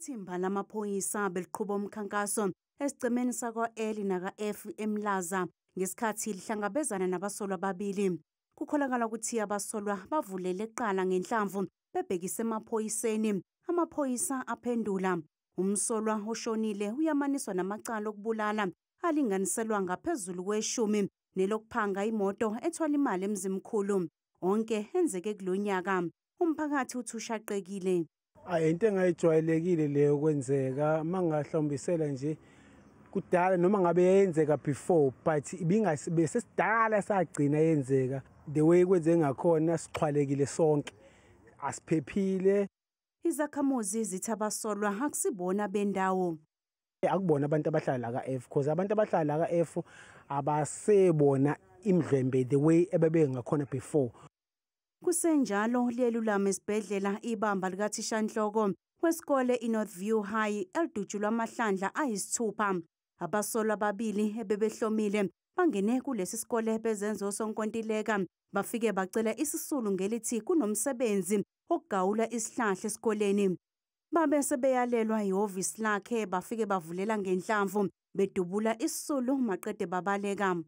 Ithimba lamaphoyisa beliqhuba umkhankaso esigcemeni sakwa-L naka-F eMlaza ngesikhathi lihlangabezana nabasolwa ababili. Kukholakala ukuthi abasolwa bavulele kuqala ngenhlamvu bebhekise emaphoyiseni. Amaphoyisa aphendula. Umsolwa oshonile uyamaniswa namacala okubulala alinganiselwa ngaphezulu kweshumi nelokuphanga imoto ethwala imali eMzimkhulu. Onke enzeke kulo nyaka. Umphakathi uthi ushaqekile. Ayi, into engayijwayelekile leyo kwenzeka. Mangahlombisela nje kudala, noma ngabe yenzeka before, but ibingase sidala sagcina yenzeka. The way kwenzeke ngakhona, sixhwalekile sonke, asiphephile. Izakhamuzi zithi abasolwa akusibona bendawo. Akubona abantu abahlala la ka-F, because abantu abahlala la ka-F abasebona imdlwembe the way ebebe ngakhona before. Kusenjalo, liyelulama esibhedlela ibamba likathishanhloko wesikole iNorthview High elidutshulwa amahlandla ayisithupha. Abasolwa ababili ebebehlomile bangene kulesi sikole bezenza osonkontileka, bafike bacela isisulu ngelithi kunomsebenzi okugawula isihlahla esikoleni. Babe sebeyalelwa ihhovisi lakhe, bafike bavulela ngenhlamvu bedubula isisulu, maqede babaleka.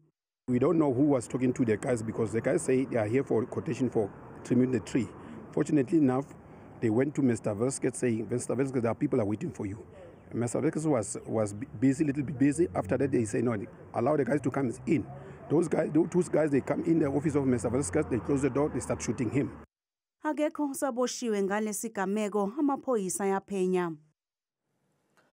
We don't know who was talking to the guys, because the guys say they are here for quotation for trimming the tree. Fortunately enough, they went to Mr. Velsket saying, "Mr. Velsket, there are people are waiting for you." And Mr. Velsket was busy, little bit busy. After that, they say, "No, allow the guys to come in." Those guys, those two guys, they come in the office of Mr. Velsket, they close the door, they start shooting him. Akekho osaboshiwe ngalesi gameko, amaphoyisa ayaphenya.